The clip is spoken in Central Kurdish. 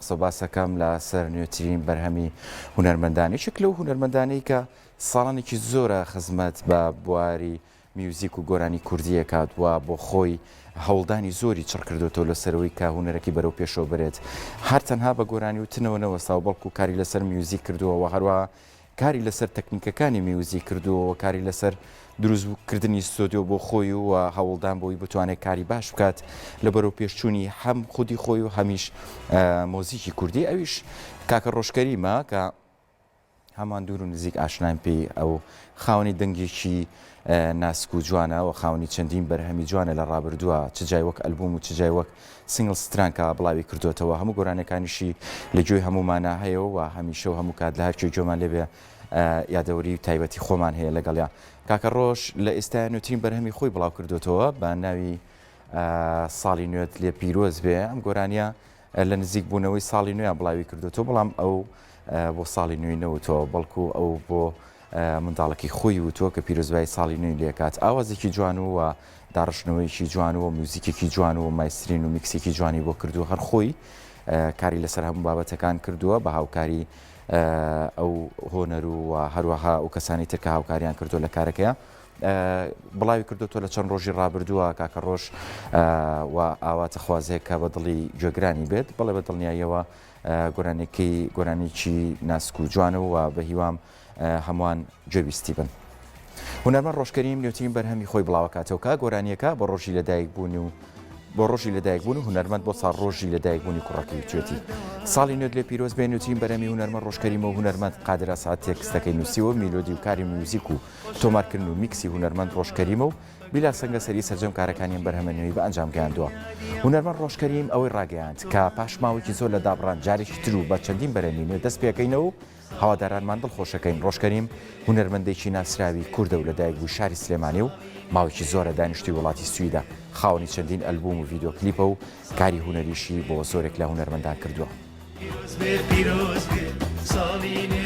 قسە باسەکەم لە سەر نوێترین بەرهەمی هونەرمەندان. یەکێک لەو هونەرمەندانەی کە ساڵانێکی زۆرە خزمەت بە بواری میوزیک و گۆرانی کوردی ئەکات و بۆ خۆی هەوڵدانی زۆری چڕ کردۆتەوە لەسەرەوەی کە هونەرەکەی بەرەو پێشەوە بەرێت هەر تەنها بە گۆرانی وتنەوە نەوەستاوە بەڵکو کاری لەسەر میوزیک کردووە و هەروەها کاری لەسەر تەکنیکەکانی میوزیک کردووە و کاری لەسەر دروست کردنی ستۆدیۆ بۆ خۆی و هەوڵدان بۆی بتوانێت کاری باش بکات لە بەرەو پێشچوونی هەم خودی خۆی و هەمیش مۆزیکی کوردی ئەویش کاکە ڕۆژکەریمە کە هەمووان دوور و نزیک ئاشناین پێی، ئەو خاوەنی دەنگێکی ناسک و جوانە و خاوەنی چەندین بەرهەمی جوانە لە ڕابردووە چ جای وەک ئەلبوم و چ جای وەک single ستران کە بڵاوی کردوێتەوە هەموو گۆرانیەکانیشی لە گوێی هەموومانە هەیە و هەمیشە و هەموو کات لە هەرکوێ گوێمان لێبێ یادەوەری تایبەتی خۆمان هەیە لەگەڵیا. کاکە ڕۆژ لە ئێستایا نوێترین بەرهەمی خۆی بڵاو کردوێتەوە بە ناوی ساڵی نوێت لێ پیرۆز بێ ئەم گۆرانیە لە نزیک بوونەوەی ساڵی نوێیان بڵاوی کردوێتەوە بەڵام ئەو بۆ ساڵی نوێی نەوتەوە بەڵکو ئەو بۆ منداڵەکەی خۆی وتووە کە پیرۆزبایی ساڵی نوێی لێکات ئاوازێکی جوان و داڕشتنەوەیەکی جوان و میوزیکێکی جوان و mastering و میکسێکی جوانی بۆ کردو هەر خۆی کاری لەسەر هەموو بابەتەکان کردووە بە هاوکاری ئەو هۆنەر و هەروەها ئەو کەسانی تر کە هاوکاریان کردو لە کارەکەیە بڵاوی کردوتەوە لە چەند ڕۆژی ڕابردووە کاکە ڕۆژ و ئاواتەخوازێک کە بە دڵی گوێگرانی بێت بەڵێ بە دڵنیاییەوە گۆرانیەکەی گۆرانیکی ناسک و جوانە و بە هیوام هەمووان گوێبیستی بن. هونەرمەند ڕۆژکەریم نوێترین بەرهەمی خۆی بڵاوەکاتەوە کە گۆرانیەکە بۆ ڕۆژی لەدایکبوونی و بۆ ڕۆژی لەدایکبوون و هونەرمەند بۆ ساڵ ڕۆژی لەدایکبوونی کوڕەکەی وتوێتی ساڵی نوێت لێ پیرۆز بێ نوێترین بەرهەمی هونەرمەند ڕۆژکەریمە و هونەرمەند قادر ئەسعەد تێکستەکەی نووسیوە میلۆدی و کاری میوزیک و تۆمارکردن و میکسی هونەرمەند ڕۆژ کەریمە و بیلال سەنگەسەری سەرجەم کارەکانی ئەم بەرهەمە نوێی بە ئەنجام گەیاندووە. هونەرمەند ڕۆژ کەریم ئەوەی ڕاگەیاند کە پاش ماوەیەکی زۆر لە دابڕان جارێکی تر و بە چەندین بەرهەمی نوێ دەست پێکەینەوە و هەوادارانمان دڵخۆشەکەین. ڕۆژ کەریم هونەرمەندێکی ناسراوی کوردە و لەدایکبووی شاری سلێمانی و ماوەیەکی زۆرە دانیشتووی وڵاتی سویدە. خاوەنی چەندین ئەلبووم و ڤیدیۆ کلیپە و کاری هونەریشی بۆ زۆرێک لە هونەرمەندان کردووە. پیرۆز بێ پیرۆز بێ ساڵی نوێ.